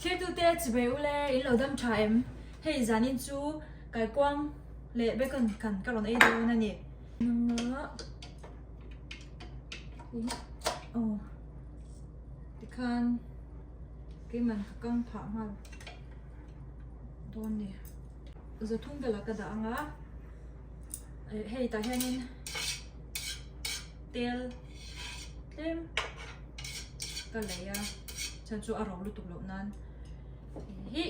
Thirtute chibei ule in lo dam tha em? Hei zanin chu kaikuang leh bacon kan ka rawn ei dawn a ni. Aw tikhan keiman ka kang phah nghal dawn ni. Zathum velah ka dah ang a, hei tah hianin tel tlem ka lei a chhan chu a ro lutuk loh nan hi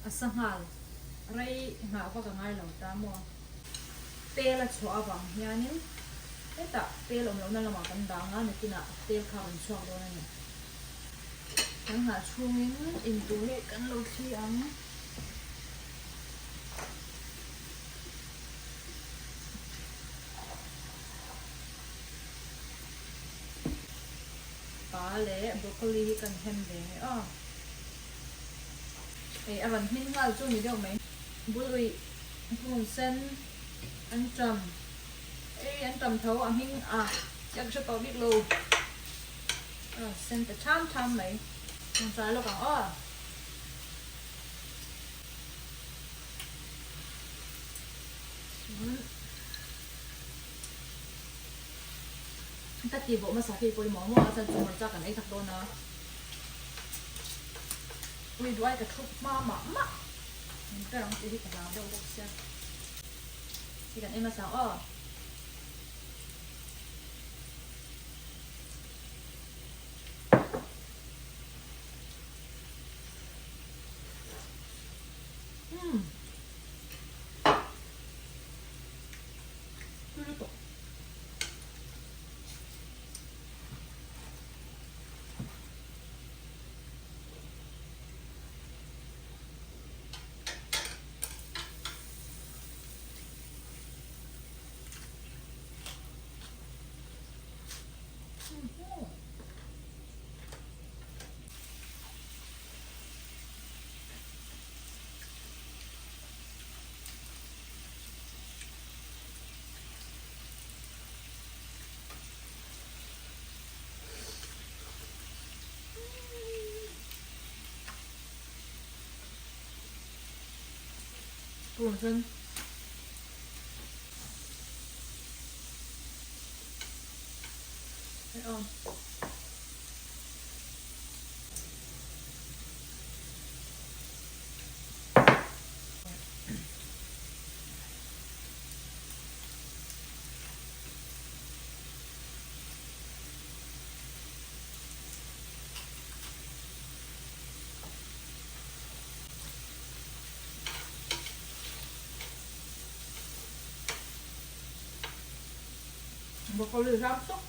A sanghal rei nghah vak a ngai lo ta maw? Tel a chhuah avang hianin hetah tel awm lohna lamah kan dang a, nakinah tel kha a rawn chhuak dawn a ni. Kan nghah chhungin intur hi kan lo thli ang. Pa leh broccoli hi kan hem ve nge aw. Hei a rawn hming nghal chu ni deuh mai. Bul uih phun sen an tam ei an tam tho a hming a chiah ka hre tawh bik lo. A rawn sen ta tham tham mai. Rawn try lawk ang aw. Chuan Ka ti bawh hmasa khi pawimawh maw a chuan chu hmarcha kan ei tak dawn a. Ui duai ka thup hma mah mah. Min per ang tih hi ka hlau deuh bawk sia. Hi kan ei hmasa ang aw. Umm. Tui lutuk. Purun sen. Broccoli ram tawp.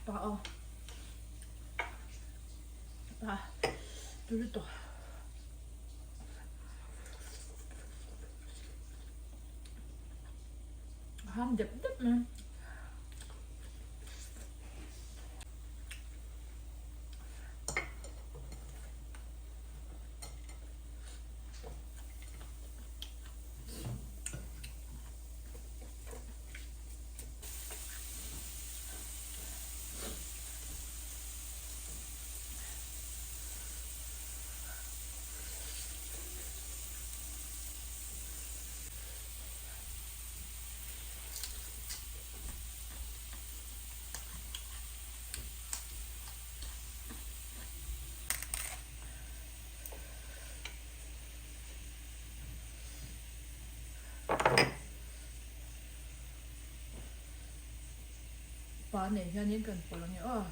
Pa aw. Pa. Tui lutuk. Ham dep dep mai. Pa nei hianin kan pawlh ange aw.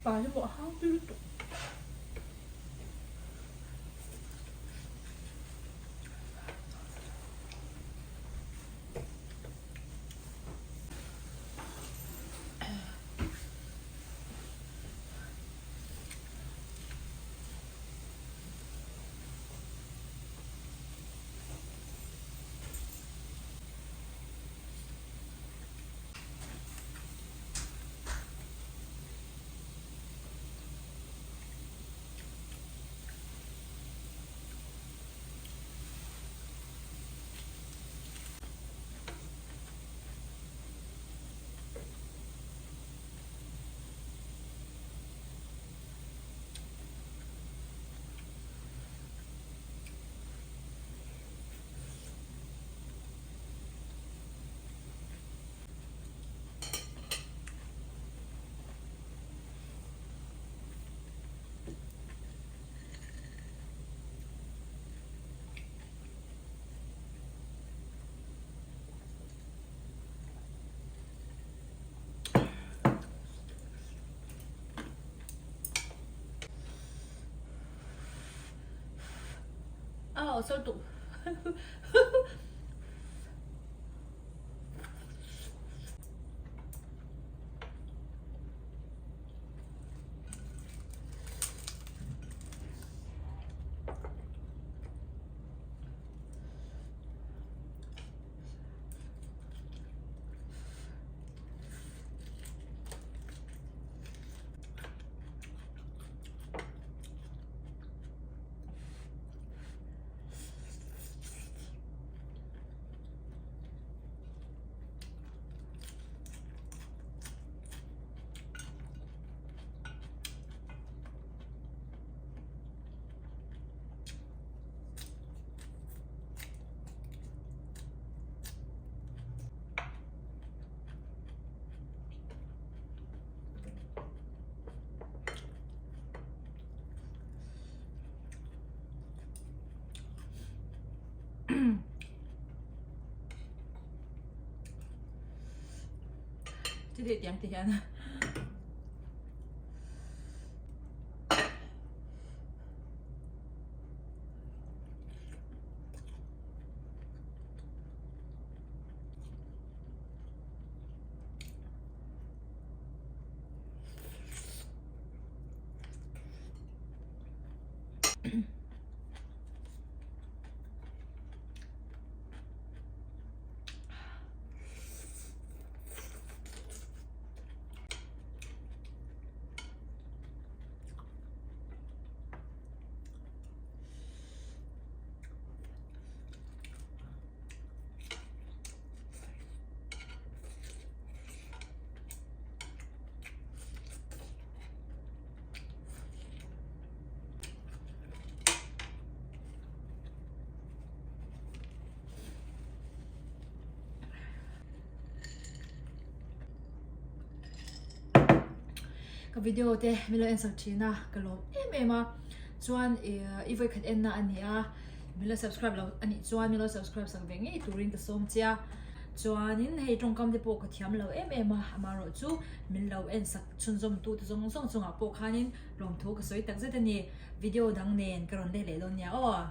Pa hi maw a hang tui lutuk. A sal tuk. Chi tiang ti hian. Ka video te min lo en sak thin a ka lawm em em a chuan i vawikhat en na a ni a min lo subscribe lo a nih chuan min lo subscribe sak ve ngei turin ka sawm che a chuanin hei tawngkam te pawh ka thiam lo em em a amaherawh chu min lo en sak chhunzawm tu te zawng zawng chungah pawh khanin lawmthu ka sawi tak zet a ni video dang nen ka rawn leh leh dawn nia aw.